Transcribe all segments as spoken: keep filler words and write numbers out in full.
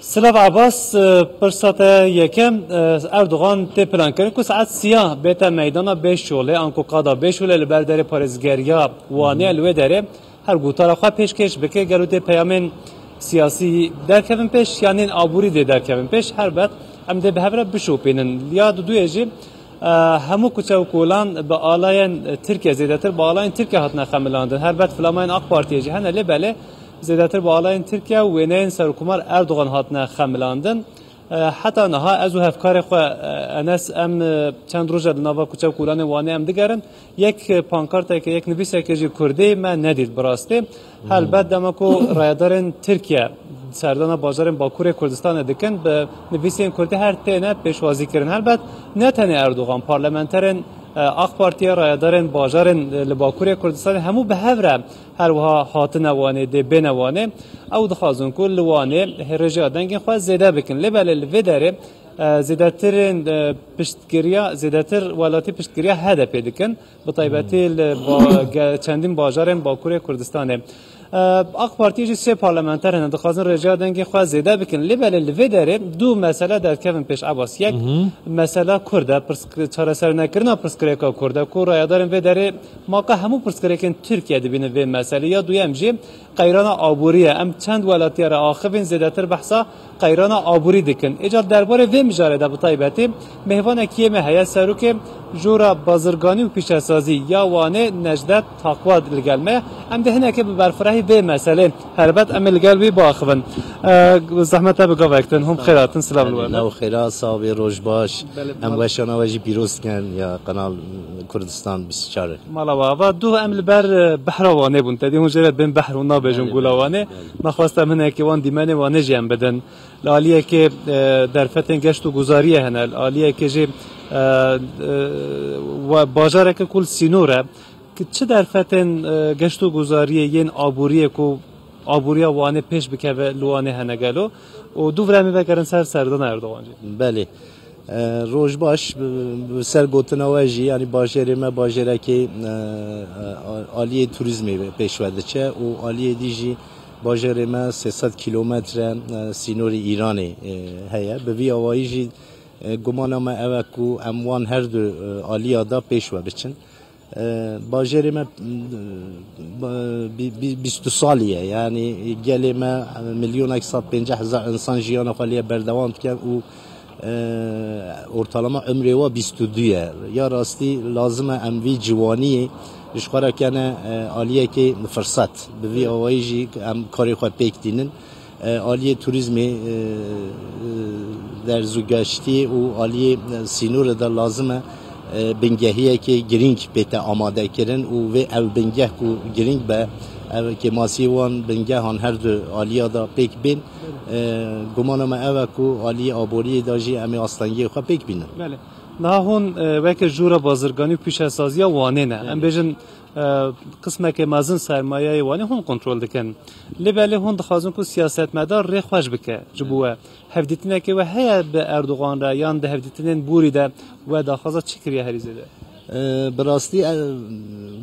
Silav Ebas, e, pirsa te yekem, e, Erdogan tê plankirin ku saet siya bête meydana Bêşolê, anku qada Bêşolê li ber derê parêzgeriya Wanê, li wê derê her gotara xwe pêşkêş bike, gelo dê peyamên siyasî derkevin pêş, yan ên aborî dê derkevin pêş, helbet em dê bi hev re bişopînin. Ya diduyê jî, e, hemû kuçe û kolan bi alayên Tirkiye, zêdetir bi alayên Tirkiye hatine xemilandin. Helbet filamayên AK Partiyê jî hene, lê belê zêdetir bi alayên Tirkiye û wêneyên Serokkomar Erdogan hatine xemilandin. E, heta niha ez û hevkarê xwe, e, Enes, em, e, çend roj e di nava kuçe û kolanê Wanê em digerin. Yek, e, pankarteke, yek nivîseke jî kurdî me nedît bi rastî. Helbet dema ku rayedarên Tirkiye serdana bajarên Bakurê Kurdistanê dikin, bi nivîsên kurdî her têne pêşwazî kirin. Helbet ne tenê Erdogan, parlamenterên, e, AK Partiyê, rayedarên bajarên, e, li Bakurê Kurdistanê hemû bi hev re her wiha hatine Wanê, dê bêne Wanê. Ew dixwazin ku li Wanê rêjeya dengên xwe zêde bikin. Lê belê li vê derê, e, zêdetirên, e, piştgiriya, zêdetir welatî piştgiriya H D P dikin. Bi taybetî li ba-, ge-, çendîn bajarên Bakurê Kurdistanê. E, AK Partiyê jî sê parlamenter hene, dixwazin rêjeya dengê xwe zêde bikin. Lê belê li vê derê du mesele derkevin pêş, Ebas. Yek, mesela Kurd e, pirsg-, çaresernekirina pirsgirêka Kurd e, ku rayedarên vê derê maka hemû pirsgirêkên Tirkiye dibînin vê meselê. Ya duyem jî qeyrana aborî ye. Em çend welatiya re axivîn, zêdetir behsa qeyrana aborî dikin. Îcar derbarê vê mijarê de bi taybetî mêhvanekî yê me heye, serokê Jora Bazirganî û Pîşesazî ya Wanê, Necdet Takwa, li gel me ye. Em dê hinekê bi berfirehî vê meselê, helbet em ê li gel wî biaxivin. E, zehmet e bi gavek din. Hûn bi xêr hatin, silav li we. Law xêra, sax bê, roj baş. Belê, em mal- weşana we jî pîroz dikin ya Kanal Kurdistan bîst û çar. Mala we ava. Duh em li ber, e, behra Wanê bûn. Te dî hûn jê re bên behr û nabêjin Belê, gola belê, Wanê. Belê. Me xwest em hinekî wan dîmenê Wanê jî em bidin. Li aliyekê, e, derfetên geşt û guzariyê hene. Li aliyekê jî, e, e, we-, bajareke ku li sînor e. Ki çi derfetên, e, geşt û guzariyê yên aboriyê ku aboriya Wanê pêş bikeve li Wanê hene gelo? Û dû vir em ê vegerin ser serdana Erdogan jî. Belê. E, roj baş, bi, bi ser gotina we jî, yanî bajêrê me bajêrekê, e, e, aliyê turîzmê pêş ve diçe û aliyê dî jî bajêrê me sê sed kîlometre, e, sînorê Îranê, e, heye. Bi vî awayî jî, e, gumana me ew e ku em wan her du, e, aliya da pêş ve biçin. E, bajêrê me, e, bi-, bi-, bîst û salî ye. Yanî gelê me, e, milyonek sed pênceh hezar însan jiyana xwe lê berdewam dike û, e, ortalama umrê we bîst û du ye. Ya rastî lazim e em vî ciwaniyê ji xwe re kene, e, aliyekê firset. Bi vî awayî jî em karê xwe pêk tînin. E, aliyê turîzmê, e, e, derz û geştiyê û aliyê, e, sînorê de lazim e, e, bingehiyekê girîng pête amadekirin û vê ew bingeh ku girîng be, ev kêmasiyê wan bingehan her du aliya de pêk bên. E, gumana me ev e ku aliyê aboriyê de jî em ê astengiyê xwe pêk bînin. Belê. Niha hûn, e, weke Jûra Bazirganî û Pîşesaziya Wanê ne. Em Belê. bêjin, e, qismeke mezin sermayeyê Wanê hûn kontrol dikin. Lê belê hûn dixwazin ku siyasetmedar rê xweş bike ji bo we. Hevdîtinekê we heye bi Erdogan re yan di hevdîtinên borî de we daxwaza çi kiriye herî zêde? E, bi rastî, e,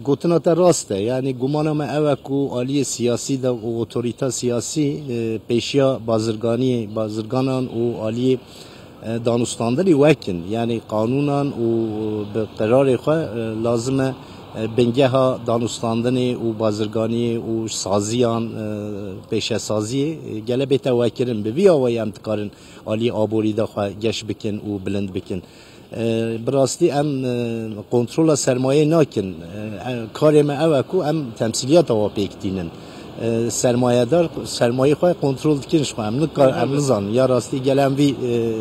gotina te rast e. Yanî gumana me ew e ku aliyê siyasî de û otorîta siyasî, e, pêşiya bazirganiyê, bazirganan û aliyê e, danûstandinê wekin, yanî qanûnan û bi qerarê xwe, e, lazim e, e, bingeha danûstandinê û bazirganiyê û saziyan, e, pêşesaziyê, e, gele bête wekirin. Bi vî awayî em dikarin aliyê aborî de xwe geş bikin û bilind bikin. E, bi rastî em, e, kontrola sermayê nakin. E, e, karê me ew e ku em temsîliyata wa pêk tînin. E, sermayedar sermayê xwe kontrol dikin ji xwe. Em nikar, em Belê. nizanin. Ya rastî gel em vî, e,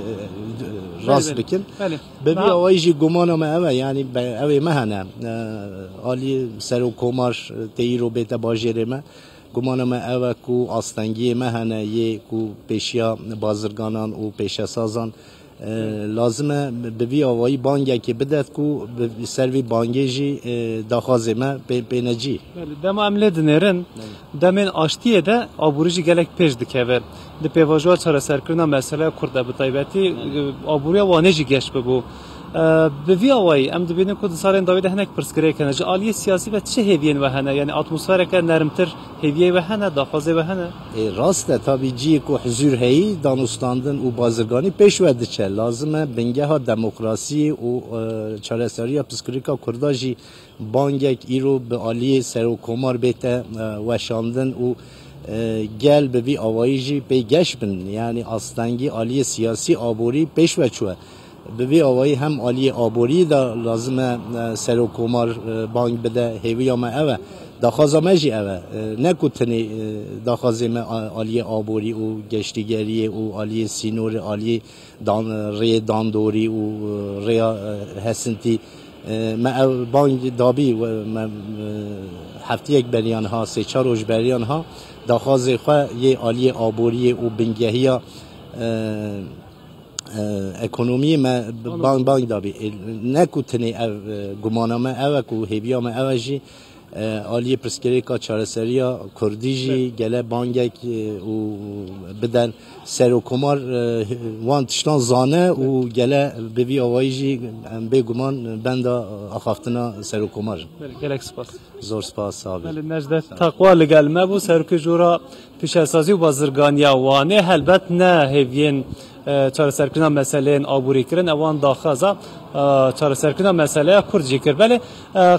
rast Belê, belê. bikin. Belê. Bi vî Niha awayî jî gumana me ev e, yanî be-, ew ê me hene. E, alî serokkomar, e, tê îro bête bajêrê me. Gumana me ev e ku astengiyê me hene yê ku pêşiya bazirganan û pêşesazan E, lazim e bi vî awayî bangekê bidet ku bi ser vî bangê jî, e, daxwazê me pê, pêne cî. Belê, dema em lê dinêrin, Belê. demên aştiyê de aborî jî gelek pêş dikeve. Di pêvajoya çareserkirina meseleya Kurd de bi taybetî, Belê. e, aboriya Wanê jî geş bibû. Bi vî awayî em dibînin ku di salên dawî de hinek pirsgirêk hene. Ji aliyê siyasî ve çi hêviyên we hene? Yanî atmosfereke nermtir hêviyê we hene, daxwazê we hene? Ê, rast e, tabî cihê ku hizûr heyî, danûstandin û bazirganî pêş ve diçe. Lazim e bingeha demokrasiyê û, e, çareseriya pirsgirêka Kurda jî bangek îro bi aliyê serokkomar bête, e, weşandin û, e, gel bi vî awayî jî pê geş bin. Yanî astengî aliyê siyasî, aborî pêş ve çûye. Bi vî awayî hem aliyê aborî de lazim e, e, serokkomar, e, bang bide, hêviya me ev e. Daxwaza me jî ev e. E, ne ku tenê, e, daxwazê me a-, aliyê aborî û geştîgeriyê û aliyê sînorê, aliyê dan-, rêyê dandorî û, e, rêya, e, hesintî. E, me ev bang dabî, we-, me, e, heftiyek beriyan ha, sê çar roj beriyan ha, daxwazê xwe yê aliyê aboriyê û bingehiya, e, e, ekonomiyê me bang, bang dabî. E, ne ku tenê ev, e, gumana me ev e ku hêviya me ev e jî, e, aliyê pirsgirêka çareseriya Kurdî jî gele bangek, e, û biden. Serokkomar, e, wan tiştan zane û gele bi vî awayî jî em bêguman benda axaftina serokkomar in. Belê, gelek spas. Zor spas abi. Belê, Necdet Takwa li gel me bû, serokê Jora Pîşesazî û Bazirganiya Wanê. Helbet ne hêviyên, e, çareserkirina meseleyên aborî kirin, ewan daxwaza, e, çareserkirina meseleya Kurd jî kir. Belê, e,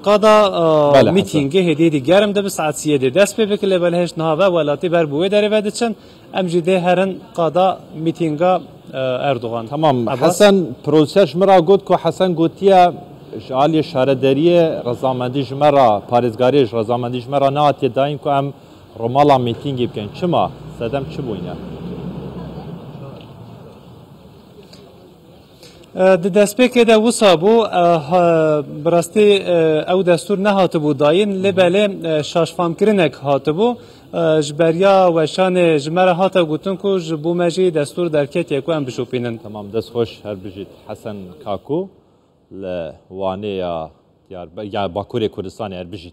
qada, e, Belê, Hasan. Mîtîngê hêdî hêdî germ dibe, saet siyê dê dest pê bike, lê belê hêj niha ve welatî ber bi wê derê ve diçin. Em jî dê herin qada mîtînga, e, Erdogan. Tamam, Abbas. Hesen, Pirolçe ji min re got ku Hesen gotiye, ji aliyê şaredariyê rezamendî ji me re, parêzgariyê ji rezamendî ji me re nehatiye dayîn ku em romala mîtîngê bikin. Çima? Sedem çi bûyne? E, di destpêkê de wisa bû, e, ha, bi rastî, e, ew destûr nehatibû dayîn, lê belê, e, şaşfamkirinek hatibû. E, ji beriya weşanê ji me re hate gotin ku ji bo me jî destûr derketiye ku em bişopînin. Tamam, dest xweş, her bijît. Hesen Kaku li Wanê ya Diyarbe-, ya Bakurê Kurdistanê, her bijît.